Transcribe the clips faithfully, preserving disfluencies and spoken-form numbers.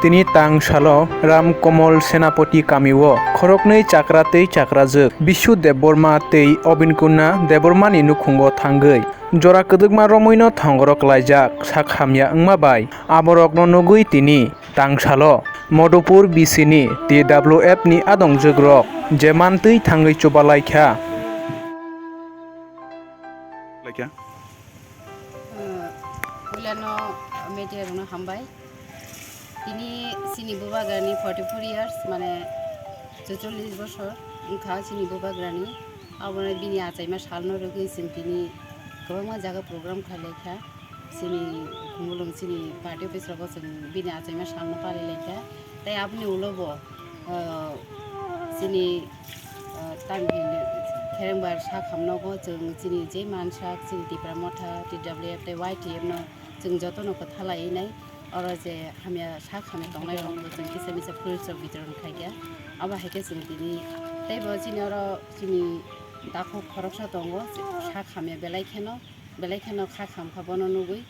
Tini tang salo Ram Komol Senapati kamio khoroknwi chakra tei chakrajwk Bishu Debbarma tei Obin Kunna Debbarmani nukhungo thangwi jora kwdwkma romwino thongorok laijak sak hamya wngma bai aborokno nugwi tini tang salo Modupur B C ni T W F ni adongjwkrok je mantwi thangwi chubalaikha. Laikha. Puilano media rokno hambai. Tini chini bubagrani forty four years, mane chuchollish bosor wngkha chini bubagrani. Abono bini achaima salno rwgwi chwng tini kwbangma jaga program khlai laikha. Chini khumulwng chini party office rogo chwng bini achaima salno pari laikha. Tei aboni ulo bo, ah, chini, ah, tang hini kherengbar sak hamnogo chwng chini je mansak chini Tipra Motha, T W F tei Y T F no chwng jotono kwtha laiwi nai. Oro je hamya sak hamya tongnai rok bo chwng kisa misa fruits rok bitoron khaikha. Abo hai khe chwng tini tei bo chini oro chini takhuk khoroksa tongo sak hamya belai kheno, belai kheno kha khamkha bono nugwi.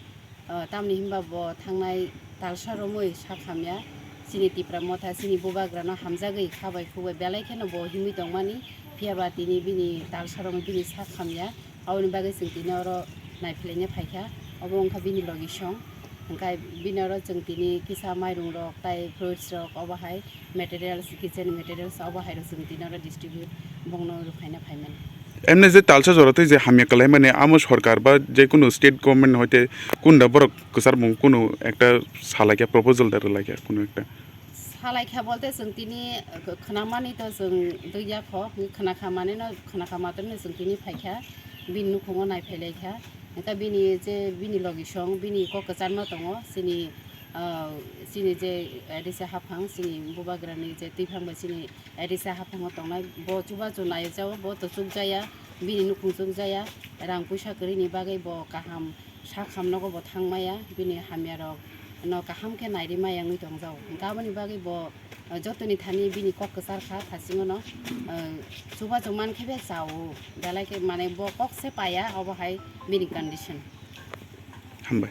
Ah, tamni hinba bo thangnai talsa romwi sak hamya chini Tipra Motha chini bubagrano hamjagwi kha bai khuk bai belai kheno bo himwi tongmani, phiya ba tini bini talsa romwi bini sak hamya. Aboni bagwi chwng tini oro naiphilaina phaikha, obo wngkha bini logi song. Hwnkhe bini oro chwng tini kisa mairung rok tai fruits rok obo hai materials, kitchen materials obo hai rok chwng tini oro distribute bongno rwphaina phaimani. Emne je talsa jora twi je hamya kalaimani amo sorkar ba je kunu state government hoite kunda borok kwchar mung kunu ekta salaikha proposal da rwlaikha kunu ekta. Salaikha bolte chwng tini khwnamani to chwng twi yakho, khwnakha manino khwnakha matwrwino chwng tini phaikha, bini nukhungo naiphailaikha. Hwnkhe bini je bini logi song bini kok kwcharma tongo chini, ah, chini je A D C haphang chini bubagrani je twiphang bai chini A D C haphango tongnai bo chubachu naijao bo to chukjaya, bini nukhung chukjaya, rang puisa kwrwini bagwi bo kaham sak hamnogo bo thangmaya, bini hamyarok no kaham khe nairwmaya wngwi tongjao. Hwnkhe aboni bagwi bo, ah, jotoni thani bini kok kwchar kha thasingono, ah, chubachu mankhe be chao, belai khe mane bo kok se paya obo hai bini condition. Hambai.